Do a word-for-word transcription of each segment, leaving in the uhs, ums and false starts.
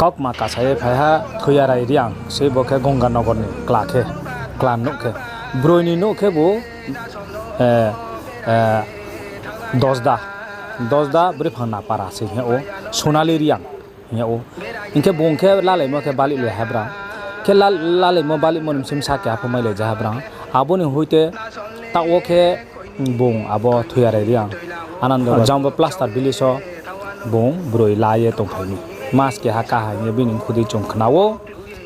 Okma kasa ye phai ha Thoiyarai Reang, sei bo khe Gonganagar ni kla khe, kla nouh khe. Broi ni nouh khe bo, eh, eh, Dosda, Dosda Bwrwiphang Napara se hing yag ou, Sonali Reang hing yag ou. Hing khe bung khe lalaimo khe balik lai ha brang. Khe la-, lalaimo balikmo ni bsing bsa keha pho mai lai ja ha brang. Abo ni hoite taoh wo khe bung abo Thoiyarai Reang, Anando, jang bo plaster village wo bung broi la ye tongphai mi. Mas keha kaha hing ye bini mkhu dei chung khna ou.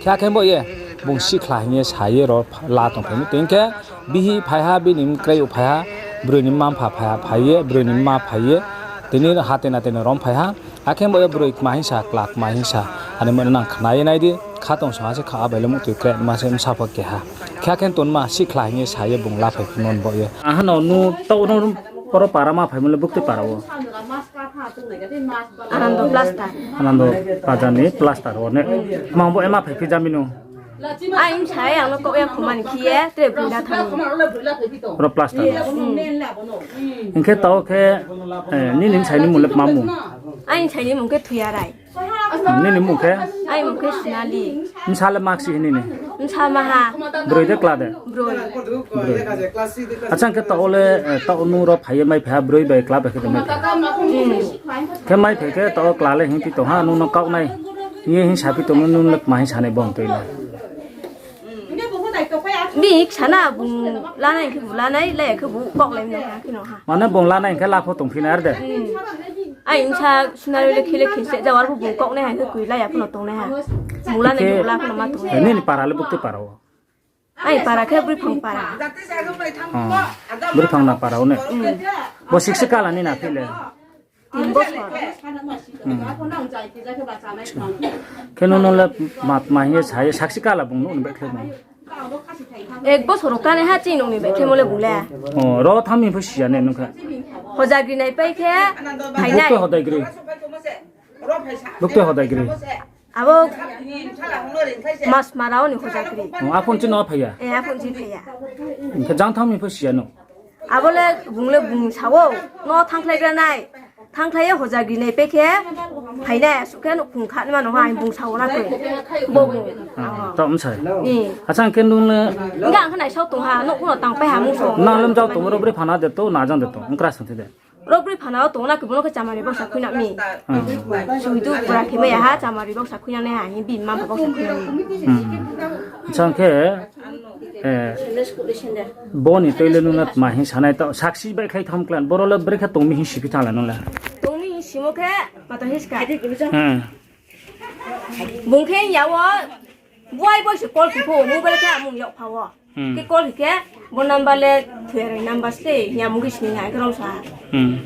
Khe akhe bo ye bung sihkhla hing ye sa ye ro la tongphai mi. Tei hing khe bihih phai ha, bini mkrai phai ha, broi ni mma mpha phai ha, phai ye, broi ni mma phai ye, tini ha tena tena rom phai ha. Akhe bo ye broi kma hing sa, kla kma hing sa, ani mo nang khna ye nai di, khatungsung ha se kha, abai le muhtoi kre ma se bsa pho keha. Khe akhe tonma sihkhla hing ye sa ye bung la phai phi non bo ye. Aha no nu taoh no poro para ma phaimo le buktui para wo. Anando plaster. Anando plaza ni plaster wo ne. Mang bo ema phai phi jami no. Ai, bsa ye ang no kau ya khoma ni khe ye, tre bung da thanng. Ro plaster. Hing khe taoh khe, eh, nini bsai ni mung le tma mung? Ai, bsai ni mung khe Thoiyarai. Nini mung khe? Ai mung khe Sonali. Bsa le ma kchi hini ni? Bsa maha. Broi de kla de? Broi. Broi. Acha, hing khe taoh le, eh, taoh nung ro phai ye mai phai ha, broi bai kla bai khe de mai phai ha? Khe mai phai khe taoh kla le hing phi tong ha, nung no kauh nai hing ye hing sa phi tong, nung le tma hing sa nai bo tui le? Bini ksa na bung lanai khe bu lanai, lai khe bu kauhlai no ha khe no ha. Mane bung lanai hing khe la pho tongphi nai ar de? Ai bsa Sonali le khe le khe se jawar pho bung kauhnai ha khe koi lai ya pho no tongnai ha. Bung lanai khe bu la pho no ma tongnai. Nini para le buktui para wo? Ai para khe Bwrwiphang para. Bwrwiphang na para wo ne? Bo siksa kala ni na phi le? Tin bosor. Khe nung no le ma, ma hing ye sa ye sakchi kala bung nouh ni baihkhlai no? Ek bosor ro kanaiha chini nouh ni baihkhlaimo le bung le. O, ro thanng mi pho si ya ne nung khe? Hojagri naipai khe phainai. Buktui hodai gri. Buktui hodai gri. Abo mas mara wo ni hojagri. O, aphung chini no phai ya? E, aphung chini phai ya. Hing khe jang thanng mi pho si ya no? Abo le bung le bung sa ou, no thanngkhlai gra nai. Thanngkhlai ye hojagri naipai khe phainai, asuh khe nouhkhong kha naima no ha, bung sa ou na koi. Bo bung. Taoh bsa. Acha, hing khe nung le? Hing khe ang khe naisao tong ha, nouh pho no tangpai ha mung song. Nang le mjao tong, ro Bwrwiphang na de tong, na jang de tong, ongkra song thi de? Ro Bwrwiphang na wo tong na khe, bo no khe chamari boksa khuinang mi. Suidu pura khe mai ya ha, chamari boksa khuinang nai ha, hing bini mma mpha boksa khuinang mi. Acha, hing khe, eh, bo ni tui le nung le tma hing sa nai, taoh sakchi baihkhlai thanng klan, boro le brekhe tong mi hing si phi thanng le nung le? Tong mi hing simo khe, mato hing ska. Bung khe ya wo, buai buai se call khe pho, mobile khe amung yag pha wo. Khe call khe khe, bo number le Thoiyarai number se, hing ya mung khe sini ya khe romsa ha.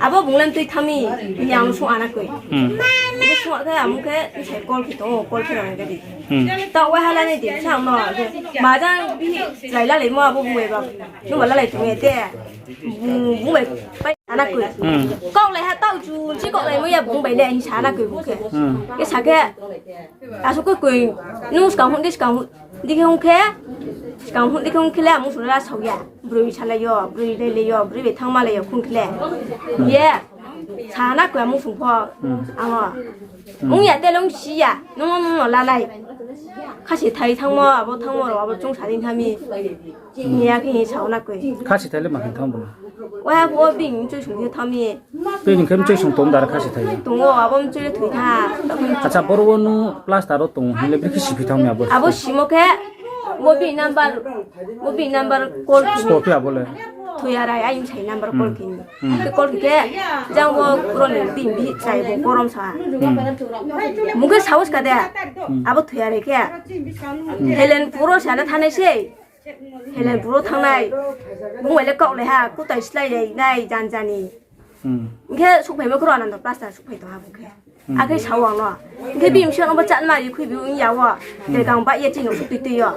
Abo bung le mtui thanng mi, hing ya ang sung ana koi. Khe sung khe amung khe, bsai call khe tong ou, call khe rang khe di. Taoh waiha lanai di, sa no, majang bihih chrai lalaimo abo bung bai ba, nung ba lalai tong ye de. Bung, bung bai pai ana koi. Kauhlai ha taoh chu, si kauhlaimo ya bung bai le hing sa na koi bung khe. Khe sa khe, asuh khe koi, nung skang houh di, skang houh di khe hing khe, skang houh di khe hing khe le amung sung le la sao ya. Broi salai yo, broi lailai yo, broi bai thanngmalai yo khong khe le. Ye, sa na koi amung sung pho, ang o. Ong ya de le ong si ya, nung no, nung no lanai. Khasi thai thanngmo, abo thanngmo rao, abo chungsa dei thanng mi. Hing ya khe hing sao na koi. Khasi thai le ma hing thanng bo no? Wa bo bini mchoi sung khe thanng mi. Tei hing khe mchoi sung tong dar khasi thai? Tong ou, abo mchoi le thoi tha. Acha, boro wo nung plaster wo tong hing le brekhe si phi thanng mi abo? Abo simo khe, bo bini number, bo bini number call khe ni. Sbo phi abo le? Thoiyarai, ai bsai number call khe ni. Khe call khe khe, jang bo boro ni bini bihih chrai bo gorom sa. Bung khe sahos ka de, abo Thoiyarai khe. Helenpur wo se ano thanngnai sei. Helenpur wo thanngnai. Bung bai le kauhlai ha, kutai slái lai nai, jan jani. Hing khe souhphaimo khe ro Anando plaster souhphai tong ha bung khe. Akhe sao ang no. Hing khe bini bsing no bo chatma ri khuibi ong ya wo. Telkang bah ye chini no souh tui tui yo.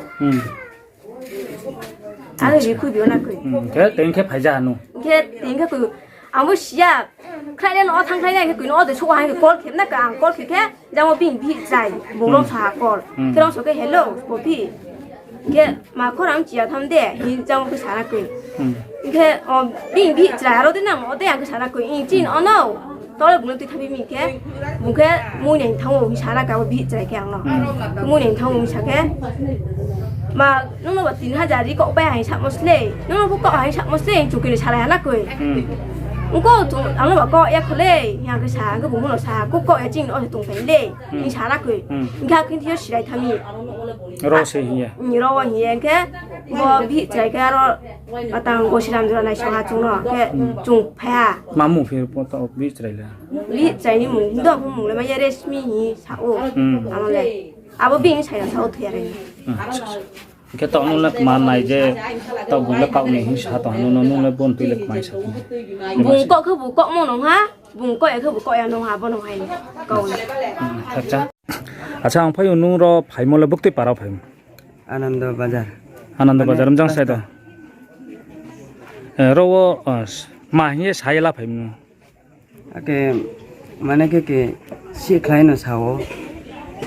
Akhe ri khuibi ong na koi. Khe tei hing khe phai ja ha nung? Hing khe tei hing khe koi, ang bo si ya. Khrai le no o thanngkhlai nai khe koi no o de souh ha hing khe call khe na koi, ang call khe khe, jang bo bini bihih chrai, bung romsa ha call. Khe romsa khe, hello, Popi. Khe ma khorang chi ya tham de, hing jang bo khe sa na koi. Hing khe, o, bini bihih chrai, aro de nang no o de ang khe sa na koi. Hing chini ono, Tole bung no tuithabi mi khe, bung khe mui nai thanng ou hing sa na khe abo bihih chrai khe ang no. Mui nai thanng ou hing sa khe, ma, nung no ba tin hajar ri kaoh pai ha hing samo slei, nung no pho kaoh ha hing samo slei, chung khe ni salai ha na koi. Ongko chung, ang no ba kaoh ya kho lei, hing khe sa, ang khe bung no sa, ko kaoh ya chini o se tongphai lei, hing sa na koi. Hing khe akhe thing yo sirai tha mi. Ro se hing ye. Ro wo hing ye, hing khe, bo bihih chrai khe aro, Patang bo siram jora nai song ha chung no, khe chung phai ha. Ma mung phi pho taoh bihih chrai le? Bihih chrai ni mung, do pho mung le ma ye Resmi hing sa ou. Abo le. Abo bihih ni sa ya sa ou Thoiyarai. Khe taoh nung le kma nai je, taoh bung le kaoh ni hing sa tong ha, nung no nung le bo ni tui le kma sa tong ha. Bung kaoh khe bu kaohmo nung ha, bung kaoh ya khe bu kaoh ya nung ha, bo nung hai ni kau na. Acha, ang phai ou nung ro phaimo le buktui para phaimo? Anando Bazar. Anando Bazar, mjang sai do. Ro wo, ma hing ye sa ye la phaimo nung? Ake, mane khe ke, sikhlai no sa ou.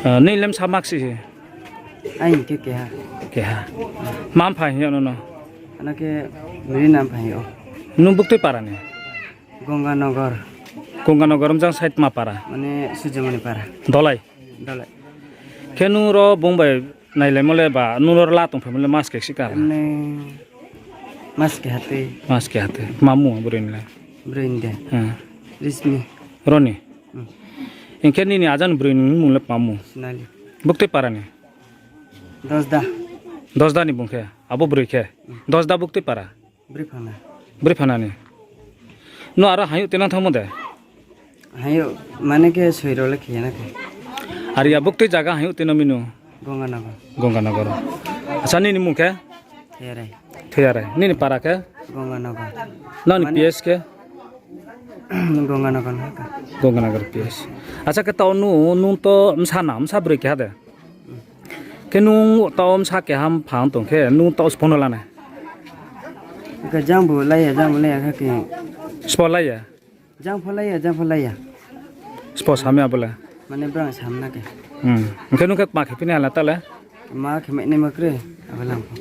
Nini le bsa maksi se? Aini khe keha. Keha. Ma mpha hing ya no no? Ano khe Mrina mpha hing ou. Nung buktui para ni? Gonganagar. Gonganagar mjang side ma para? Mane Sujamani para. Dolai? Dolai. Khe nung ro bung bai nailaimo le ba, nung ro la tongphaimo le mas khe sika? Mane mas khe hatui. Mas khe hatui. Ma mung broi ni le? Broi ni de? Resmi. Ro ni? Hing khe nini aja ni broi ni mung le ma mung? Sonali. Buktui para ni? Dosda. Dosda ni bung khe? Abo broi khe? Dosda buktui para? Broi phana. Broi phana ni? Nung aro hayouh tuinang thanngmo de? Hayouh, mane khe soi ro le khe ya na khe. Are ya buktui zaga hayouh tuino mi nung? Gonganagar. Gonganagar. Acha, nini mung khe? Thoiyarai. Thoiyarai. Nini para khe? Gonganagar. Nini P S khe? Gonganagar ha khe. Gonganagar P S. Acha, khe taoh nung, nung to bsa na, bsa broi keha de? Khe nung taoh bsa keha mpha tong khe, nung taoh sbo no la nai? Khe jang bu lai ya, jang bu lai ya khe. Sbo lai ya? Jang pho lai ya, jang pho lai ya. Sbo sam ya bo le? Mane brang sam na khe. Hing khe nung khe kma khe phi nai hala ta le? Ma khe mai nai ma kroi, abo lang pho.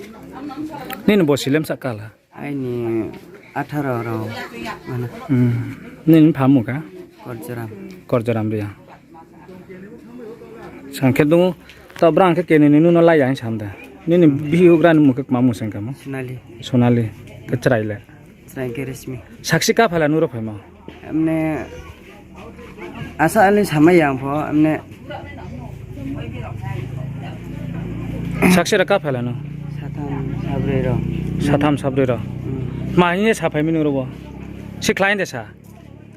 Nini bosi le bsa kala? Aini atharo rao. Nini mpha mung khe? Korjoram Reang. Sang khe nung, taoh brang khe keni ni nung no lai ya hing sam de? Nini bihih houhgra ni mung khe kma mung seng kamo? Sonali. Khe chrai le? Saksi ka phaila nung ro phaimo? Mne, asa le samai ya ang pho, mne. Saksi ro ka phaila no? Satham, sabroi ro. Satham, sabroi ro. Ma hing ye saphai mi nung ro wo? Sikhlai de sa?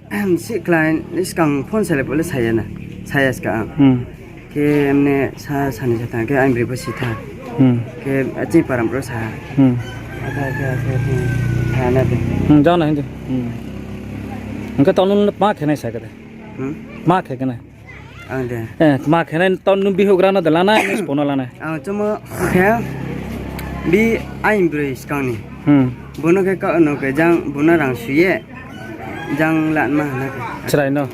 Sikhlai, skang phone salai pho le saya na, saya ska ang. Khe mne sa sani sa thanng khe aini broi pho si tha. Khe chini param ro sa ha. Ata khe asa khe tha na de. Jang na hing di. Hing khe taoh nung ma khe nai sa khe de? Ma khe khe nai? Ang de. Ma khe nai taoh nung bihih houhgra no de la nai, nung sbo no la nai? Ang chomo khe bi aini broi skang ni. Bo no khe kaoh no khe jang bo no rang sui ye. Jang lanma hna khe. Chrai no?